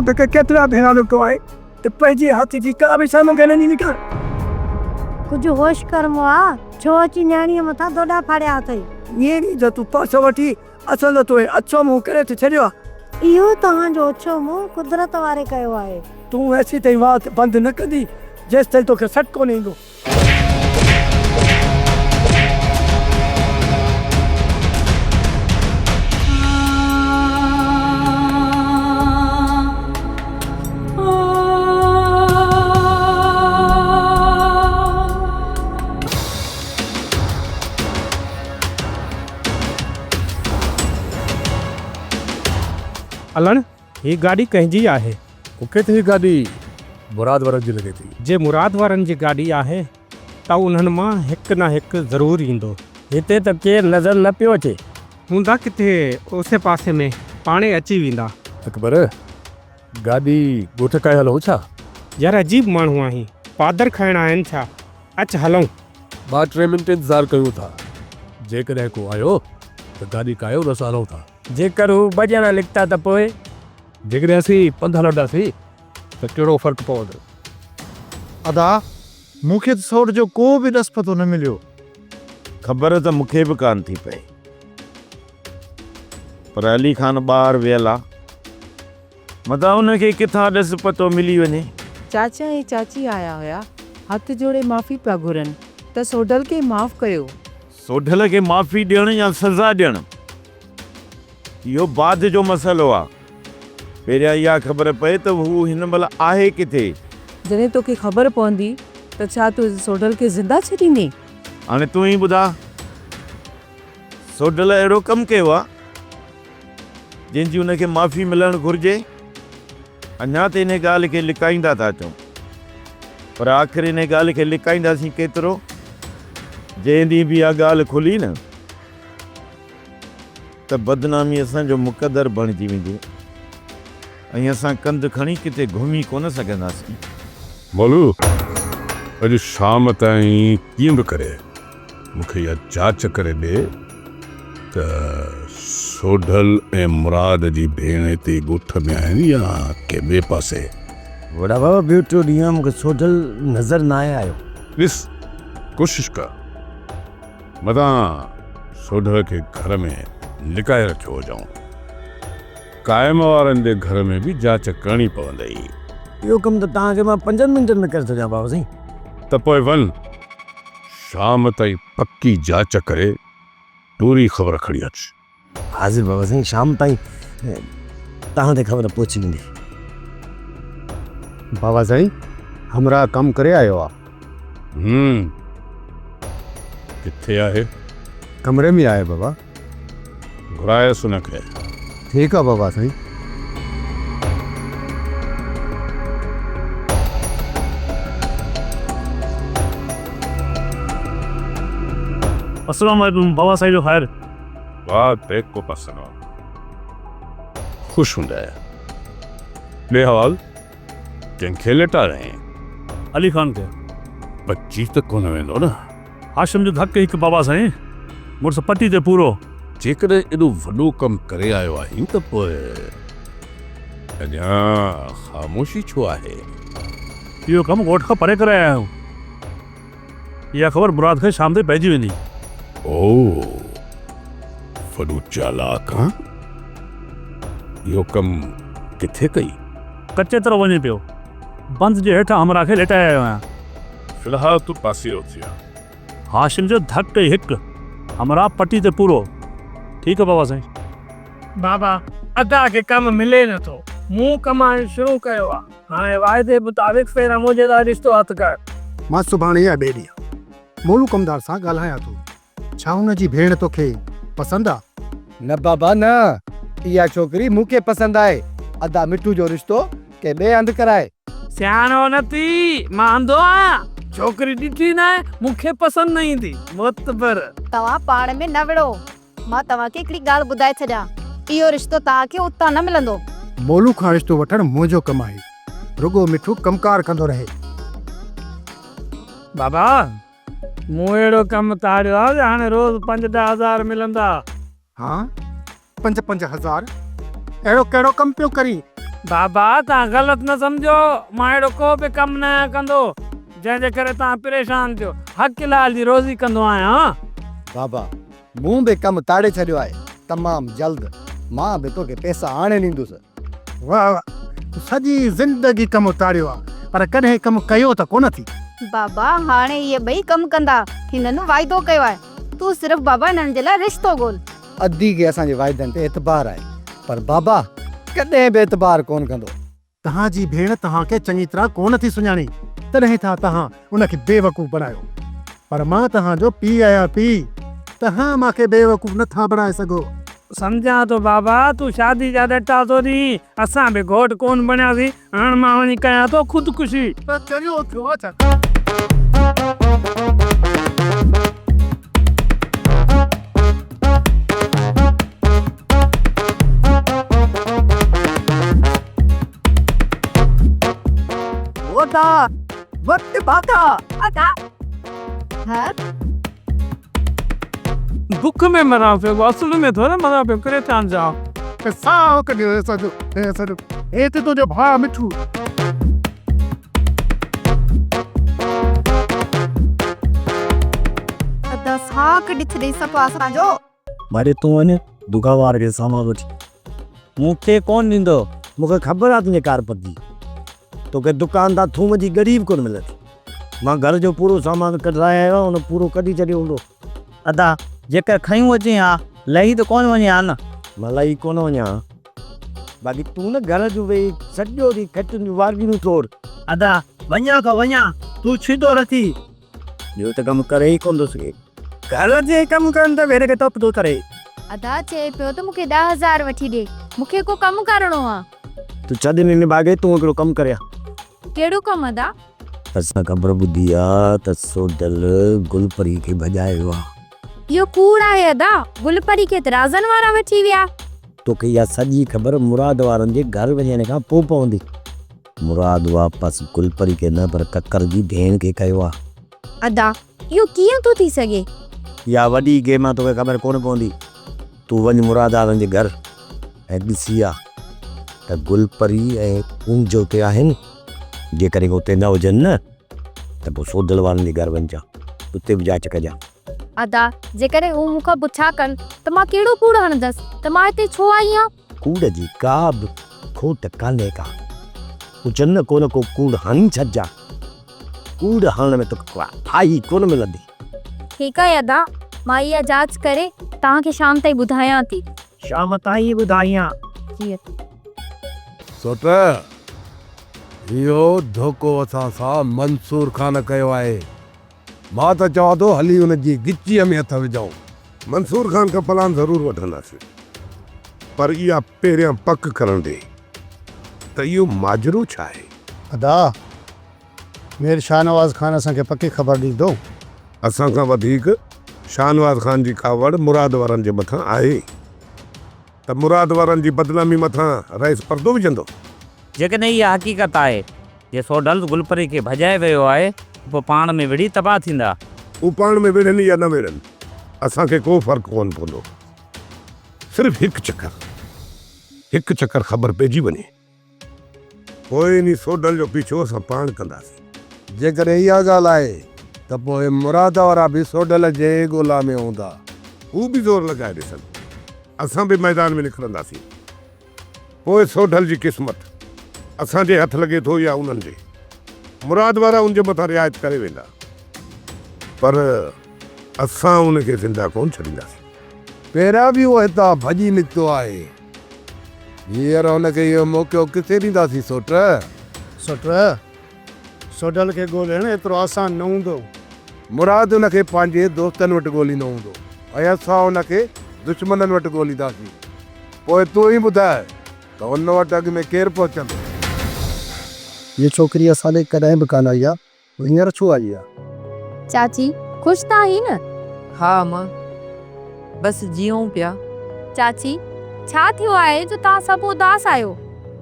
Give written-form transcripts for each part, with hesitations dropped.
مون توکي ڪيترا ڀيرا روڪيو آهي ته پنهنجي هٿ جي ڪا به شيء مون کي نه ڏيندي ڪر. ڪجهه هوش ڪر مئا، ڇو اچي نياڻيء مٿان دوڏا ڦاڙيا اٿئي؟ نياڻيء جو تون پاسو وٺي اسان جو تو هي اڇو منهن ڪري ٿي ڇڏيو آهي. اهو توهان جو اڇو منهن قدرت واري ڪيو آهي. تون ايسيتائين وات بند نه ڪندين، جيستائين توکي سٽ ڪونه ايندو. الڻ، هي گاڏي ڪنهن جي آهي؟ مون کي ته هي گاڏي مراد وارن جي لڳي ٿي. جي مراد وارن جي گاڏي آهي ته انهن مان هڪ نه هڪ ضرور ايندو. هتي ته ڪير نظر نه پيو اچي. هوندا ڪٿي اوسي پاسي ۾ پاڻهي اچي ويندا. اڪبر، گاڏي ڳوٺ ڪاهي هلون ڇا؟ يار عجيب ماڻهو آهين، پادر کائڻ آيا آهن ڇا؟ اچ هلون. ٻه ٽي منٽ انتظار ڪيون ٿا، جيڪڏهن ڪو آيو ته گاڏي ڪاهيو نه اسان هلون ٿا. جيڪر هو ٻه ڄڻا نڪتا ته پوء؟ جيڪڏهن اسين پنڌ هلنداسين ته ڪهڙو فرق پوندو؟ ادا، مون کي ته سئوٽ جو ڪو به ڏس پتو نه مليو. خبر ته مون کي به ڪانه ٿي پئي. پر علي خان ٻاهر ويل آ. متان ان کي ڪٿان ڏس پتو ملي وڃي. چاچا ۽ چاچي آيا هيا، هٿ جوڙي معافي پيا گهرن ته سوڍل کي معاف ڪيو. سوڍل کي معافي ڏيڻ يا سزا ڏيڻ اهو بعد جو مسئلو آ. پهريان اها خبر پئي ته هو هن مهل آهي ڪٿي؟ جڏهن توکي خبر پوندي ته ڇا تون سوڍل کي زنده ڇڏيندين؟ هاڻي تون ئي ٻڌاء، سوڍل اهڙو ڪم ڪيو آ، جنهن جي ان کي معافي ملڻ گهرجي؟ اڃا ته انهي ڳالهه کي لڪائيندا ٿا اچون، پر آخر انهي ڳالهه کي لڪائينداسين ڪيترو؟ جنهن ڏينهن به اها ڳالهه کلي نه ته بدنامي اسان جو مقدر بڻجي ويندي ۽ اسان ڪنڌ کڻي ڪٿي گهمي ڪونه سگهنداسين. مولو، اڄ شام تائين ڪيئن به ڪري مون کي اها جاچ ڪري ڏي ته سوڍل ۽ مراد جي ڀيڻ هتي ڳوٺ ۾ آهن يا ڪنهن ٻئي پاسي. وڏا بابا ٻيو ٽيون ڏينهن آ مون کي سوڍل نظر ناهي آيو. ڏس ڪوشش ڪر متان سوڍل کي گهر ۾ لڪائي رکيو هجئون. قائم وارن جي گهر ۾ به جاچ ڪرڻي پوندئي. اهو ڪم ته توهان کي مان پنجن منٽن ۾ ڪري ٿو ڏيان بابا سائين. ته پوء وڃ شام تائين پڪي جاچ ڪري پوري خبر کڻي اچ. حاضر بابا سائين شام تائين توهان تي خبر پهچي ويندي. بابا سائين همراهه ڪم ڪري آيو آ. هم ڪٿي آهي؟ ڪمري ۾ آهي بابا. گهرايس ان کي. ٺيڪ آ بابا سائين. السلام عليڪم بابا سائين جو خير. وعليڪم السلام خوش هوندين. ڏي حوال ڪنهن کي لٽارئين؟ علي خان کي. بچي ته ڪونه ويندو نه؟ هاشم جو ڌڪ هڪ بابا سائين، مڙس پٽي تي پورو. جيڪڏهن ايڏو وڏو ڪم ڪري آيو آهين ته پوء اڃا خاموشي ڇو آهي؟ اهو ڪم ڳوٺ کان پري ڪري آيا آهيون. اها خبر مراد کي شام تائين پئجي ويندي. او، وڏو چالاڪ آن. اهو ڪم ڪٿي ڪئي؟ ڪچي طرف وڃي پيو. بند جي هيٺان همراهه کي ليٽائي آيو آهيان. في الحال تون پاسيرو ٿي آ. هاشم جو ڌڪ ئي هڪ، همراهه پٽي تي پورو. ٺيڪ آ بابا سائين. بابا، ادا کي ڪم ملي نه ٿو. مون ڪمائڻ شروع ڪيو آ. هاڻي واعدي مطابق پهريان منهنجي لاء رشتو هٿ ڪر. مان سڀاڻي يا ٻئي ڏينهن مولو ڪمدار سان ڳالهايان ٿو. ڇا هن جي ڀيڻ توکي پسند آ؟ نه بابا نه، اها ڇوڪري مون کي پسند آهي. ادا مٺو جو رشتو ڪنهن ٻئي هنڌ ڪرائي. سياڻو نه ٿي، مان انڌو آهيان. ڇوڪري ڏٺي ناهي، مون کي پسند نه ايندي. معتبر. توهان پاڻ ۾ نه وڙهو. مان توهان کي هڪڙي ڳالهه ٻڌائي ڇڏيان، اهو رشتو توهان کي اتان نه ملندو. مولو کان رشتو وٺڻ منهنجو ڪم آهي. رڳو مٺو ڪم ڪار ڪندو رهي. بابا، مون اهڙو ڪم تاڙيو آهي جو هاڻي روز پنج ڏهه هزار ملندا. ها، پنج پنج هزار؟ اهڙو ڪهڙو ڪم پيو ڪرين بابا توهان غلط نه سمجهو، مان اهڙو ڪو به ڪم نه آهيان ڪندو، جنهن جي ڪري توهان پريشان ٿيو. حق حلال جي روزي ڪندو آهيان. بابا مون به ڪم تاڙي ڇڏيو آهي، تمام جلد مان به توکي پئسا آڻي ڏيندس. واهه واهه، تو سڄي زندگي ڪم تاڙيو آهي، پر ڪڏهن ڪم ڪيو ته ڪونه ٿي. بابا هاڻي اهي ٻئي ڪم ڪندا، هنن واعدو ڪيو آهي، تون صرف بابا هنن جي لاء رشتو ڳول. ادي کي اسان جي واعدن تي اعتبار آهي، پر بابا ڪڏهن به اعتبار ڪونه ڪندو. توهان جي ڀيڻ توهان کي چڱي طرح ڪونه ٿي سڃاڻي، تڏهن ٿا توهان ان کي بيوقوف بڻايو. پر مان توهان جو پيء آهيان پيء، توهان مان کي بيوقوف نه ٿا بڻائي سگهو. سمجهان ٿو بابا، تون شادي جا ڏٽا ٿو ڏين، اسان به گهوٽ ڪونه بڻياسين، هاڻ مان وڃي ڪيان ٿو خودڪشي. پر چريو ٿيو آ ڇا؟ ادا وقت ڀاڳا. ادا ها. بک ۾ مران پيو اصل ۾ ٿوري مران پيو ڪري ٿيان جا. ساهه ڪڍيو هي سڄو هي سڄو هي ته تنهنجو ڀاء مٺو. ادا ساهه ڪڍي ڇڏيئي صفا اسان جو. ماري تون وڃ دڪان واري کي سامان وٺي. مون کي ڪونه ڏيندو. مون کي خبر آ تنهنجي ڪارپت جي. توکي دڪان تان ٿوم جي ڳڙي به ڪونه ملندي. مان گهر جو پورو سامان ڪڍرائي آيو آهيان، ان پورو ڪڍي ڇڏيو هوندو. ادا، جيڪر کنيون اچين ها، لهي ته ڪونه وڃين ها نه؟ مان لهي ڪونه وڃان ها. باقي تون نه گهر جون ويهي سڄو ڏينهن کٽين جون وارگيون ٽوڙ. ادا، وڃان ٿو وڃان، تون ڇيدو رٿي. ٻيو ته ڪم ڪري ئي ڪونه ٿو سگهي. گهر جي ڪم ڪرڻ ته ويري کي تپ ٿو ڪري. ادا چئي پيو ته مون کي 10,000 وٺي ڏي، مون کي ڪو ڪم ڪرڻو آ. تون ڇڏ انهي نڀاڳي، تون هڪڙو ڪم ڪري آ. ڪهڙو ڪم ادا؟ اسان خبر ٻڌي آ ته سوڍل گل پري کي ڀڄائي ويو آ. اهو ڪوڙ آهي ادا، گل پري کي ته رازن وارا وٺي ويا. توکي اها سڄي خبر مراد وارن جي گهر وڃڻ کان پوء پوندي. مراد واپس گل پري کي نه پر ڪڪر جي ڀيڻ کي ڪيو آ. ادا اهو ڪيئن ٿو ٿي سگهي؟ اها وڏي گيم آ توکي خبر ڪونه پوندي. تون وڃ مراد وارن جي گهر ۽ ڏسي آ ته گل پري ۽ ڪونج اتي آهن. جيڪڏهن اتي نه هجن نه ته پوء سوڍل وارن جي گهر وڃجان اتي به جاچ ڪجان. ادا جيڪڏهن هو مون کان پڇا ڪن ته مان ڪهڙو ڪوڙ هڻندس ته مان هتي ڇو آئي آهيان؟ ڪوڙ جي ڪا به کوٽ ڪانهي ڪا. هجن نه ڪو نه ڪو ڪوڙ هڻي ڇڏجان. ڪوڙ هڻڻ ۾ توکي ڪا ڦاهي ڪونه ملندي. ٺيڪ آهي ادا، مان اها جاچ ڪري توهان کي شام تائين ٻڌايان ٿي. شام تائين ئي ٻڌايان. جي ادا. سوٽ، اهو ڌوڪو اسان سان منصور خان ڪيو آهي. مان ته چوان ٿو هلي ان جي ڳچيء ۾ هٿ وجهون. منصور خان کان پلان ضرور وٺنداسين، پر اها پهريان پڪ ڪرڻ ڏي ته اهو ماجرو ڇا آهي؟ ادا، مير شاهنواز خان اسان کي پڪي خبر ڏيندو. اسان کان وڌيڪ شاهنواز خان جي ڪاوڙ مراد وارن جي مٿان آهي ته مراد وارن جي بدنامي مٿان رئيس پردو وجهندو. جيڪڏهن اها حقيقت آهي جي سوڍل گلپري کي ڀڄائي ويو آهي ته پوء پاڻ ۾ وڙهي تباهه ٿيندا. هو پاڻ ۾ وڙهن يا نه وڙهن، اسان کي ڪو فرق ڪونه پوندو. صرف هڪ چڪر، هڪ چڪر خبر پئجي وڃي، پوء انهي سوڍل جو پيڇو اسان پاڻ ڪنداسين. جيڪڏهن اها ڳالهه آهي ته پوء مراد وارا به سوڍل جي ڳولا ۾ هوندا. هو به زور لڳائي ڏسن، اسان به ميدان ۾ نڪرنداسين. پوء سوڍل جي قسمت اسان جي هٿ لڳي ٿو يا انهن جي. مراد وارا ان جي مٿان رعايت ڪري ويندا، پر اسان ان کي زنده ڪونه ڇڏينداسين. پهريان به اهو هتان ڀڄي نڪتو آهي. هينئر هن کي اهو موقعو ڪٿي ڏينداسين سوٽ؟ سوٽ، سوڍل کي ڳولڻ ايترو آسان نه هوندو. مراد ان کي پنهنجي دوستن وٽ ڳوليندو هوندو ۽ اسان ان کي دشمنن وٽ ڳولينداسين. پوء تون ئي ٻڌاء ته ان وٽ اڳ ۾ ڪير پهچندو؟ هيء ڇوڪري اسان ڏي ڪڏهن به ڪانه آئي آ، پوء هينئر ڇو آئي آ؟ چاچي، خوش ته آهين نه؟ ها امان، بس جيئون پيا. چاچي، ڇا ٿيو آهي جو توهان سڀ اداس آهيو؟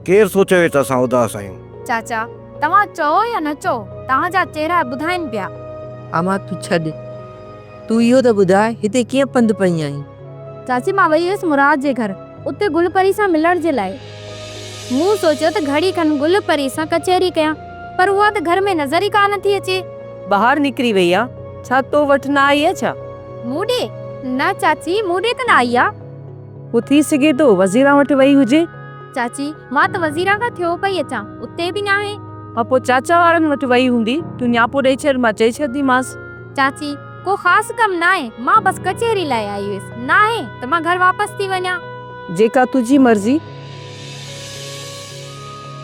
ڪير ٿو چوي ته اسان اداس آهيون؟ چاچا، توهان چئو يا نه چئو، توهان جا چهرا ٻڌائين پيا. امان تون ڇڏ، تون اهو ته ٻڌاء هتي ڪيئن پنڌ پئي آهين؟ چاچي مان وئي هيس مراد جي گهر، اتي گل پري سان ملڻ جي لاء. مون سوچيو ته گهڙي کن گل پري سان ڪچهري ڪيان، پر اها ته گهر ۾ نظر ئي ڪانه ٿي اچي. ٻاهر نڪري وئي آ، ڇا تو وٽ نه آئي آ ڇا؟ مون ڏي؟ نه چاچي، مون ڏي ته نه آئي آ. پوء ٿي سگهي ٿو وزيران وٽ وئي هجي. چاچي، مان ته وزيران کان ٿيو پئي اچان، اتي به ناهي. ها پوء چاچا وارن وٽ وئي هوندي، تون نياپو ڏئي ڇڏ، مان چئي ڇڏنديمانس. چاچي، ڪو خاص ڪم ناهي، مان بس ڪچهري لاء آئي هيس، ناهي ته مان گهر واپس ٿي وڃان. جيڪا تنهنجي مرضي.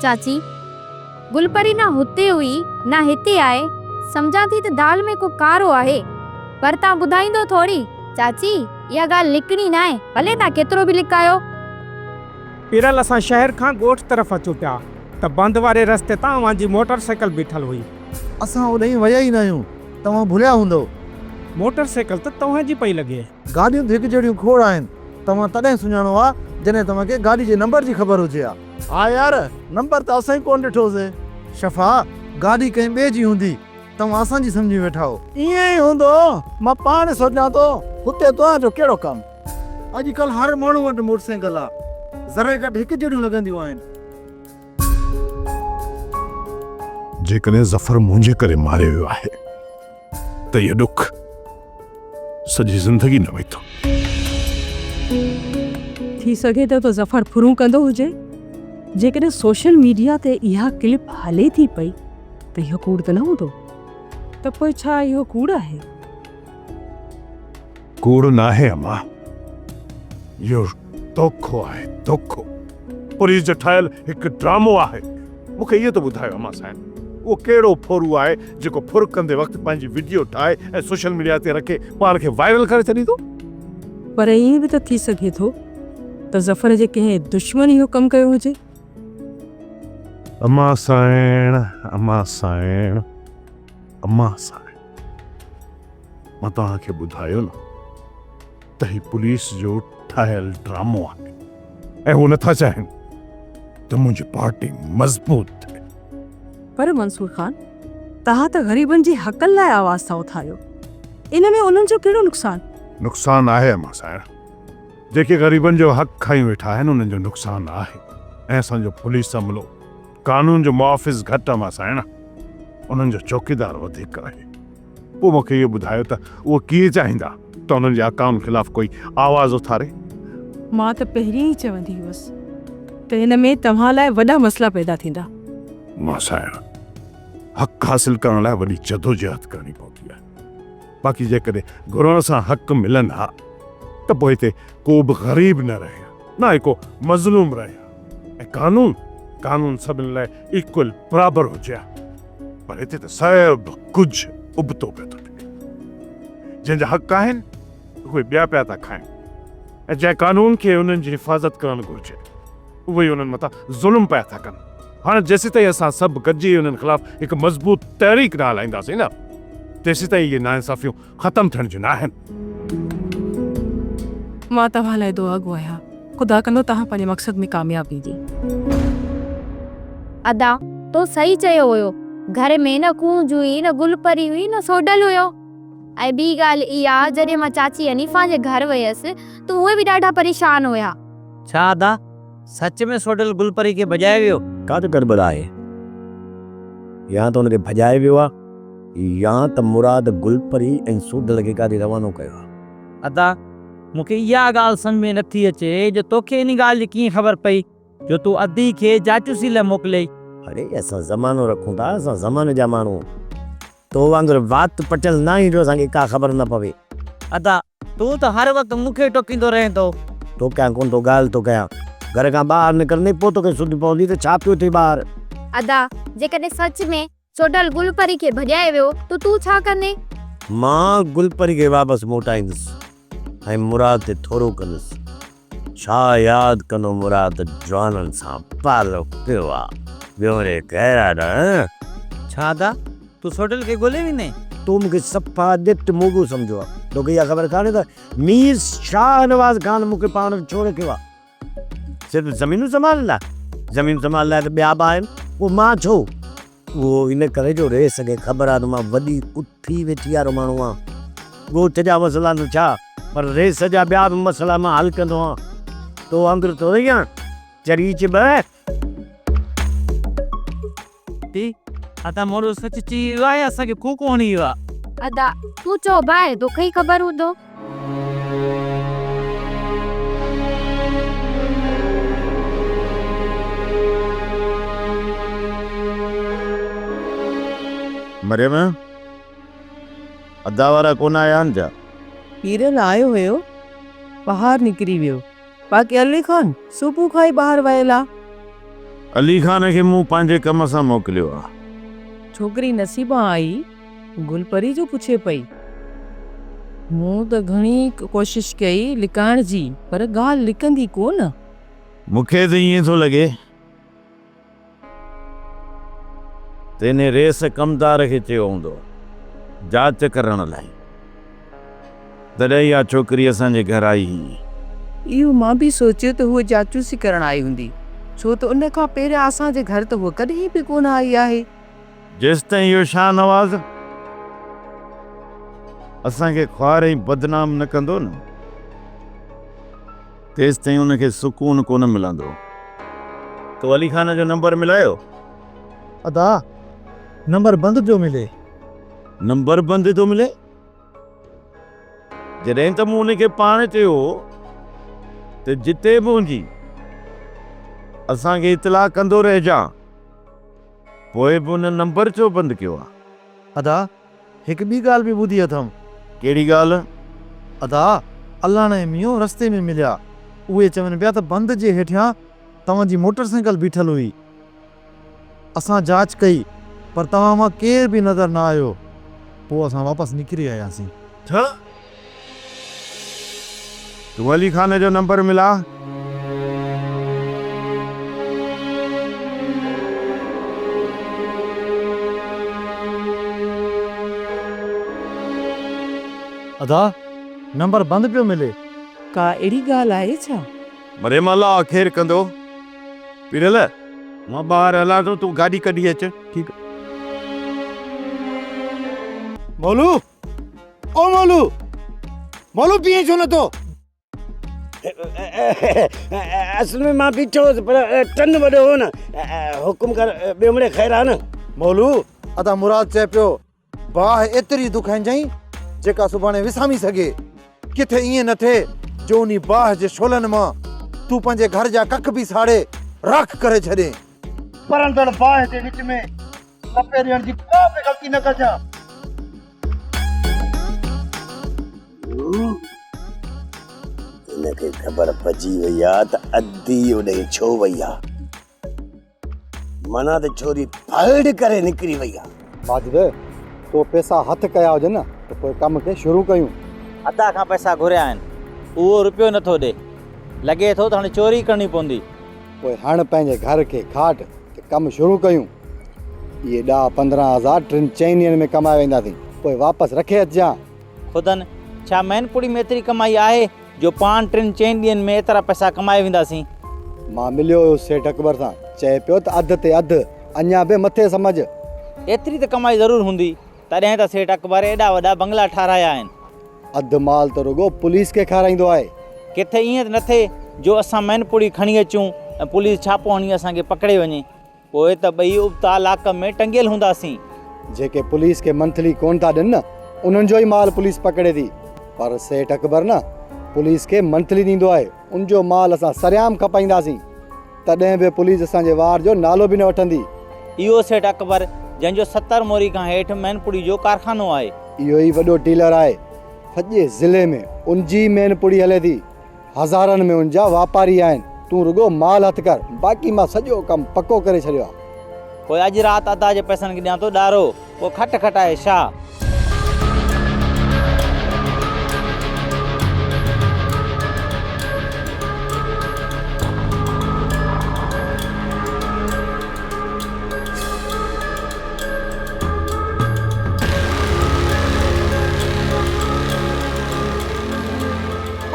چاچي، گل پري نه هتي هئي نه هتي آهي، سمجهان ٿي ته دال ۾ ڪو ڪارو آهي، پر تان ٻڌائيندو ٿوري. چاچي، اها ڳالهه لڪڻي ناهي، ڀلي تان ڪيترو به لڪايو. پيرل اسان شهر کان ڳوٺ طرف اچون پيا ته بند واري رستي تان اوهان جي موٽر سائيڪل بيٺل هئي. اسان اوڏانهن ويا ئي ناهيون، توهان ڀليا هوندؤ. موٽر سائيڪل ته توهان جي پئي لڳي. گاڏيون ته هڪجهڙيون کوڙ آهن، توهان تڏهن سڃاڻو ها جڏهن توهان کي گاڏي جي نمبر جي خبر هجي ها. ها يار، نمبر ته اسان ئي ڪونه ڏٺوسين. شفا، گاڏي ڪنهن ٻئي جي هوندي، توهان اسان جي سمجهي ويٺا آهيو. ائين ئي هوندو، مان پاڻ سوچان ٿو، هتي توهان جو ڪهڙو ڪم؟ اڄ ڪلهه هر ماڻهو وٽ موٽر سائيڪل آ، ذري گهٽ هڪ جهڙيون لڳنديون آهن. جيڪڏهن ظفر منهنجي ڪري ماريو ويو آهي ته اهو ڏک سڄي زندگي نه ويندو. ٿي سگهي ٿو ته ظفر ڦرون ڪندو هجي. جيڪڏهن سوشل ميڊيا تي اها ڪلپ هلي ٿي پئي ته اهو ڪوڙ ته نه هوندو. ته پوء ڇا اهو ڪوڙ آهي؟ ڪوڙ ناهي امان، اهو دوکو آهي، دوکو. پوليس جو ٺاهيل هڪ ڊرامو آهي. مون کي اهو ته ٻڌايو امان صاحب، اهو ڪهڙو ڦورو آهي جيڪو ڦر ڪندي وقت پنهنجي وڊيو ٺاهي ۽ سوشل ميڊيا تي رکي پاڻ کي وائرل ڪري ڇڏيندو؟ پر ائين به ته ٿي سگهي ٿو ته ظفر جي ڪنهن دشمن اهو ڪم ڪيو هجي. امان سائڻ، امان سائڻ، امان سائڻ. مان توهان کي ٻڌايو نه ته هي پوليس جو ٺاهيل ڊرامو آهي ۽ هو نٿا چاهين ته منهنجي پارٽي مضبوط ٿئي. پر منصور خان توهان ته غريبن جي حقن لاء آواز ٿا اٿاريو ان ۾ انهن جو ڪهڙو نقصان؟ نقصان آهي امان سائڻ، جيڪي غريبن جو حق کائي ويٺا آهن انهن جو نقصان آهي ۽ اسان جو پوليس عملو قانون جو محافظ گهٽ امان سائڻ انهن جو چوڪيدار وڌيڪ آهي. پوء مون کي اهو ٻڌايو ته اهي ڪيئن چاهيندا ته انهن جي آقائن خلاف ڪوئي آواز اٿاري؟ مان ته پهرين ئي چوندي هيس ته ان ۾ توهان لاء وڏا مسئلا پيدا ٿيندا. مان سائڻ، حق حاصل ڪرڻ لاء وڏي جدوجهد ڪرڻي پوندي آهي. باقي جيڪڏهن گهرڻ سان حق ملن ها ته پوء هتي ڪو به غريب نه رهي ها، نه ئي ڪو مظلوم رهي ها ۽ قانون، قانون سڀني لاء ايڪول، برابر، هجي ها. پر هتي ته سڀ ڪجهه ابتو پيو ٿو ٿئي. جنهن جا حق آهن، اهي ٻيا پيا ٿا کائن ۽ جنهن قانون کي انهن جي حفاظت ڪرڻ گهرجي، اهي ئي انهن مٿان ظلم پيا ٿا ڪن. هاڻ جيسيتائين اسان سڀ گڏجي انهن خلاف هڪ مضبوط تحريڪ نه هلائينداسين نه، تيسيتائين اهي ناانصافيون ختم ٿيڻ جون ناهن. مان توهان لاء دعاگو آهيان. خدا ڪندو توهان پنهنجي مقصد ۾ ڪامياب ويندي. ادا تو صحيح چيو هيو گهر ۾ نه ڪونج هئي نه گل پري هئي نه سوڍل هيو ۽ ٻي ڳالهه اها جڏهن مان چاچي حنيفه جي گهر ويس ته اهي به ڏاڍا پريشان هيا. ڇا ادا سچ ۾ سوڍل گل پري کي ڀڄائي ويو؟ ڪا ته گڙٻڙ آهي. يا ته ان کي ڀڄائي ويو آهي يا ته مراد گل پري ۽ سوڍل کي ڪاڏي روانو ڪيو آهي. ادا مون کي اها ڳالهه سمجهه ۾ نٿي اچي جو توکي ان ڳالهه جي ڪيئن خبر پئي جو تون ادي کي جاچوسي لاء موڪليئي. اڙي اسان زمانو رکون ٿا، اسان زماني جا ماڻهو تو وانگر وات پٽيل ناهيون جو اسان کي ڪا خبر نه پوي. ادا تون ته هر وقت مون کي ٽوڪيندو رهين ٿو. ٽوڪيان ڪونه ٿو ڳالهه ٿو ڪيان. گهر کان ٻاهر نڪرندين پوء توکي سڌ پوندي ته ڇا پيو ٿئي ٻاهر. ادا جيڪڏهن سچ ۾ سوڍل گل پري کي ڀڄائي ويو ته تون ڇا ڪندين؟ مان گل پري کي واپس موٽائيندس ۽ مراد تي ٿورو ڪندس. ڇا ياد ڪندو مراد جوانن سان پالو پيو آ. ٻيو ري غيرا نه. ڇا ادا تون سوڍل کي ڳولي ويندين؟ تو مون کي صفا ڄٽ موڳو سمجهيو آ. توکي اها خبر ڪانهي ته مير شاهنواز خان مون کي پاڻ وٽ ڇو رکيو آ؟ صرف زمينون سنڀالڻ لاء؟ زمينون سنڀالڻ لاء ته ٻيا به آهن، پوء مان ڇو؟ اهو ان ڪري جو رئيس کي خبر آهي ته مان وڏي اٿي ويٺي وارو ماڻهو آهيان. ڳوٺ جا مسئلا ته ڇا، پر رئيس جا ٻيا به مسئلا مان حل ڪندو آهيان. تو وانگر ٿورئي آهيان، چري چٻ. ادا مورو سچ چئي ويو آهي اسان کي ڪوڪو هڻي ويو آهي. ادا تون چئو باهه توکي ئي خبر هوندو. مريم، ادا وارا ڪونه آيا آهن ڇا؟ پيرل آيو هيو، ٻاهر نڪري ويو. باقي علي خان صبح کان ئي ٻاهر ويل آ. علي خان کي مون پنهنجي ڪم سان موڪليو آ. ڇوڪري نصيبان آئي، گل پري جو پڇي پئي. مون ته گهڻي ڪوشش ڪئي لڪائڻ جي، پر ڳالهه لڪندي ڪو نه. مون کي ته ائين ٿو لڳي ته انهي رئيس ڪمدار کي چيو هوندو جاچ ڪرڻ لاء، تڏهن اها ڇوڪري اسان جي گهر آئي هئي. اهو مان به سوچيو ته هوء جاچوسي ڪرڻ آئي هوندي، ڇو ته ان کان پهريان اسان جي گهر ته هوء ڪڏهن به ڪونه آئي آهي. جيستائين اهو شاهنواز اسان کي خوار ۽ بدنام نه ڪندو نه، تيستائين ان کي سڪون ڪونه ملندو. تو علي خان جو نمبر ملايو؟ ادا نمبر بند پيو ملي. نمبر بند ٿو ملي؟ جڏهن ته مون ان کي پاڻ چيو هو ته جتي به هجين اسان کي اطلاع ڪندو رهجان، پوء به ان نمبر ڇو بند ڪيو آ؟ ادا هڪ ٻي ڳالهه به ٻڌي اٿم. ڪهڙي ڳالهه؟ ادا، الاڻ ۽ مينهون رستي ۾ مليا. اهي چون پيا ته بند جي هيٺيان توهان جي موٽر سائيڪل بيٺل هئي. اسان جاچ ڪئي پر توهان مان ڪير به نظر نه آيو. پوء اسان واپس نڪري آياسين. ڇا؟ تون علي خان جو نمبر ملاء. ادا نمبر بند پيو ملي. ڪا اهڙي ڳالهه آهي ڇا؟ مريم الله خير ڪندو. پيرل مان ٻاهر هلان ٿو تون گاڏي ڪڍي اچ. ٺيڪ. مولو او مولو مولو بيهين ڇو نٿو؟ اصل ۾ مان بيٺو هوس پر ٽن وڏو هو نه. حڪم ڪر ٻيو مڙئي خير آ نه؟ مولو ادا مراد چئي پيو باهه ايتري دکائجئين جيڪا سڀاڻي وسامي سگهي. ڪٿي ائين نه ٿئي جو انهي باهه جي شعلن مان تون پنهنجي گهر جا ڪک به ساڙي راک ڪري ڇڏين. ٻرندڙ باهه جي وچ ۾ لپي ڏيڻ جي ڪا به غلطي نه ڪجان. هن کي خبر پئجي وئي آ ته ادي اوڏانهن ڇو وئي آ. معنيٰ ته ڇوري ڦرڙ ڪري نڪري وئي آ. واجب، تو پئسا هٿ ڪيا هجن نه ته پوء ڪم کي شروع ڪيون. ادا کان پئسا گهريا آهن، اهو رپيو نٿو ڏي. لڳي ٿو ته هاڻي چوري ڪرڻي پوندي. پوء هڻ پنهنجي گهر کي کاٽ ته ڪم شروع ڪيون. اهي ڏهه 15 هزار ٽن چئن ڏينهن ۾ ڪمائي وينداسين. پوء واپس رکي اچجان. خدن، ڇا مينپوڙي ۾ ايتري ڪمائي آهي جو پاڻ ٽن چئن ڏينهن ۾ ايترا پئسا ڪمائي وينداسين؟ مان مليو هيس سيٺ اڪبر سان، چئي پيو ته اڌ تي اڌ، اڃا به مٿي سمجهه. ايتري ته ڪمائي ضرور هوندي، تڏهن ته سيٺ اڪبر ايڏا وڏا بنگلا ٺاهرايا آهن. اڌ مال ته رڳو پوليس کي کارائيندو آهي. ڪٿي ائين ته نه ٿئي جو اسان مينپوڙي کڻي اچون ۽ پوليس ڇاپو هڻي اسان کي پڪڙي وڃي. پوء ته ٻئي ابتا لاڪ ۾ ٽنگيل هونداسين. جيڪي پوليس کي منٿلي ڪونه ٿا ڏين نه انهن جو ئي مال پوليس پڪڙي ٿي. پر سيٺ اڪبر نه پوليس کي منٿلي ڏيندو آهي ان جو مال اسان سرعام کپائينداسين. تڏهن به پوليس اسان جي وار جو نالو به نه وٺندي. اهو سيٺ اڪبر جنهن جو 70 موري کان هيٺ مين پڙي جو ڪارخانو آهي. اهو ئي وڏو ڊيلر آهي. سڄي ضلعي ۾ ان جي ئي مين پڙي هلي ٿي. هزارن ۾ ان جا واپاري آهن. تون رڳو مال هٿ ڪر، باقي مان سڄو ڪم پڪو ڪري ڇڏيو آهي. پوء اڄ رات ادا جي پئسن کي ڏيان ٿو ڏارو، پوء کٽ کٽائي شاهه.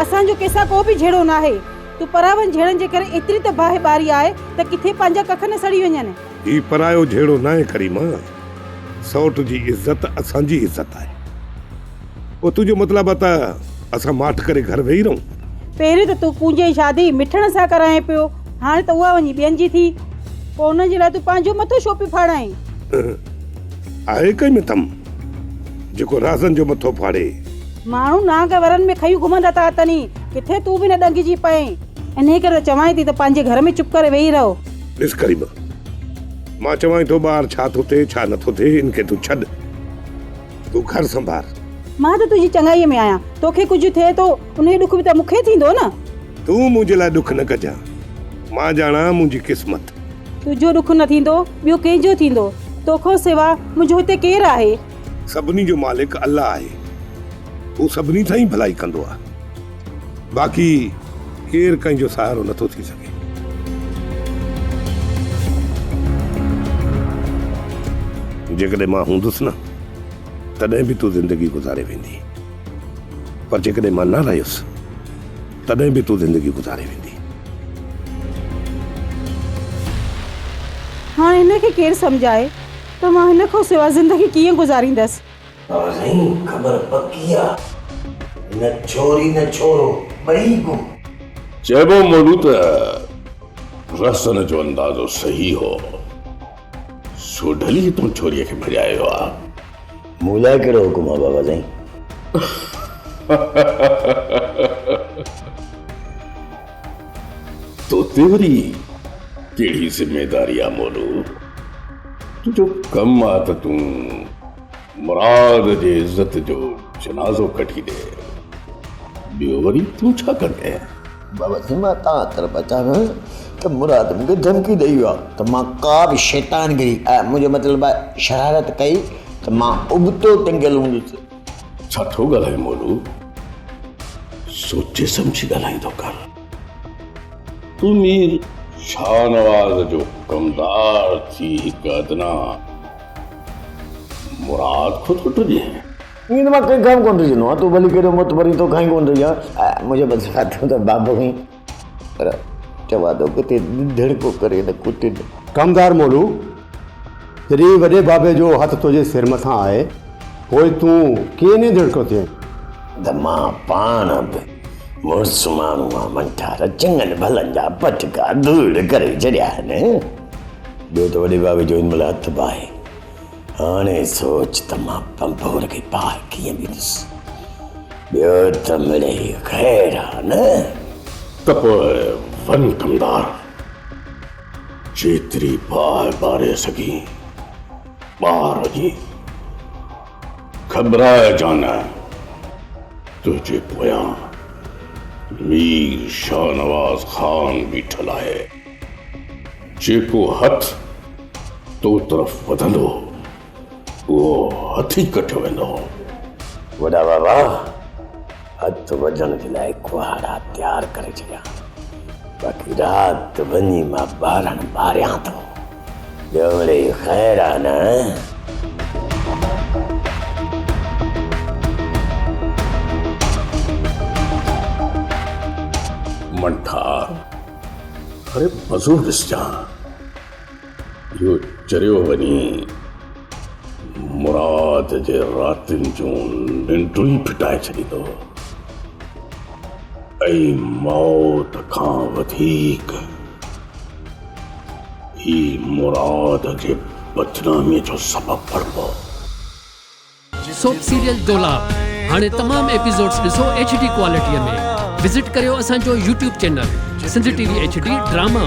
اسان جو ڪنهن سان ڪو به جهيڙو ناهي. تون پراون جهيڙن جي ڪري ايتري ته باهه ٻاري آهي ته ڪٿي پنهنجا ڪک نه سڙي وڃن. هي پرايو جهيڙو ناهي ڪريما، سئوٽ جي عزت اسان جي عزت آهي. پوء تنهنجو مطلب آهي ته اسان ماٺ ڪري گهر ويهي رهون؟ پهريون ته تون ڪونج جي شادي مٺڻ سان ڪرائين پيو، هاڻي ته اها وڃي ٻين جي ٿي. پوء انهن جي لاء تون پنهنجو مٿو ڇو پيو ڦاڙائين؟ آهي ڪنهن ۾ دم، جيڪو رازن جو مٿو ڦاڙي. ماڻهو نانگ ورن ۾ کنيون گهمندا ٿا اٿن، ڪٿي تون به نه ڏنگجي پئين. انهيء ڪري ته چوانء ٿي ته پنهنجي گهر ۾ چپ ڪري ويهي رهو. ڏس ڪريم، مان چوانء ٿو ٻاهر ڇا ٿو ٿئي ڇا نٿو ٿئي، ان کي تون ڇڏ. تون گهر سنڀار. مان ته تنهنجي چڱائيء ۾ آهيان. توکي ڪجهه ٿئي ٿو، انهيء ڏک به ته مون کي ٿيندو نه. تون منهنجي لاء ڏک نه ڪجان. مان ڄاڻان منهنجي قسمت. تنهنجو ڏک نه ٿيندو، ٻيو ڪنهن جو ٿيندو؟ توکان سوا منهنجو هتي ڪير آهي؟ سڀني جو مالڪ الله آهي. هو سڀني سان ئي ڀلائي ڪندو آهي. باقي ڪير ڪنهن جو سهارو نٿو ٿي سگهي. جيڪڏهن مان هوندس نه، تڏهن به تون زندگي گذاري ويندين. پر جيڪڏهن مان نه رهيس، تڏهن به تون زندگي گذاري ويندين. هاڻ هن کي ڪير سمجهائي ته مان هن کان سوا زندگي ڪيئن گذاريندس. بابا سائين خبر پڪي آ نه ڇوري نه ڇورو ٻئي گم. چئبو مولو ته رهسن جو اندازو صحيح هو. سوڍل ئي تون ڇوريء کي ڀڄايو آ. مون لاء ڪهڙو حڪم آ بابا سائين. توتي وري ڪهڙي ذميداري آ مولو. تنهنجو ڪم آ ته تون مراد جي عزت جو جنازو ڪڍي ڏي. ٻيو وري تون ڇا ڪندين؟ بابا سائين مان تان طرف اچان ٿو ته مراد مون کي ڌمڪي ڏئي ويو آهي ته مان ڪا به شيطانگري منهنجو مطلب آهي شرارت ڪئي ته مان ابتو ٽنگيل هوندس. ڇا ٿو ڳالهائين مولو؟ سوچي سمجهي ڳالهائيندو ڪر. تون مير شاهنواز جو ڪمدار ٿي هڪ ادنيٰ مراد کان ٿو ڊڄين؟ ائين ته مان ڪنهن کان به ڪونه ڊڄندو آهيان، تون ڀلي ڪيڏو معتبر آهين، توکان ئي ڪونه ڊڄان. منهنجو مطلب آهي تون ته بابو آهين، پر چوان ٿو ڪٿي ڌڙڪو ڪري نه ڪتين. ڪمدار مولو، جڏهن وڏي بابي جو هٿ تنهنجي سر مٿان آهي، پوء تون ڪيئن نڌڙڪو ٿئين؟ ته مان پاڻ به مڙس ماڻهو آهيان، منٺار چڱن ڀلن جا پٽڪا ڌوڙ ڪري ڇڏيا آهن. ٻيو ته وڏي بابي جو هن مهل هٿ به آهي. هاڻي سوچ ته مان پنڀور کي باهه ڪيئن ڏيندس. ٻيو ته مڙئي خير آ نه. ته پوء وڃ ڪمدار، جيتري باهه ٻاري سگهين ٻار وڃي. گهٻرائجان نه، تنهنجي پويان مير شاهنواز خان بيٺل آهي. جيڪو هٿ تو طرف وڌندو، اهو هٿ ئي ڪٽيو ويندو. وڏا بابا، هٿ وڍڻ جي لاء ڪهاڙا تيار ڪري ڇڏيا. باقي رات وڃي مان ٻارڻ ٻاريان ٿو. ٻيو مڙئي خير آ نه؟ منٺار، اڙي مزو ڏسجان، اهو چريو وڃي مراد جي راتين جون ننڊون ئي ڦٽائي ڇڏيندو ۽ موت کان وڌيڪ هي مراد جي بدناميء جو سبب بڻبو. سوپ سيريل دولاب هاڻي تمام ايپيسوڊز ڏسو ايڇ ڊي ڪوالٽي ۾ وزٽ ڪريو اسان جو YouTube channel Sindh T V H D drama.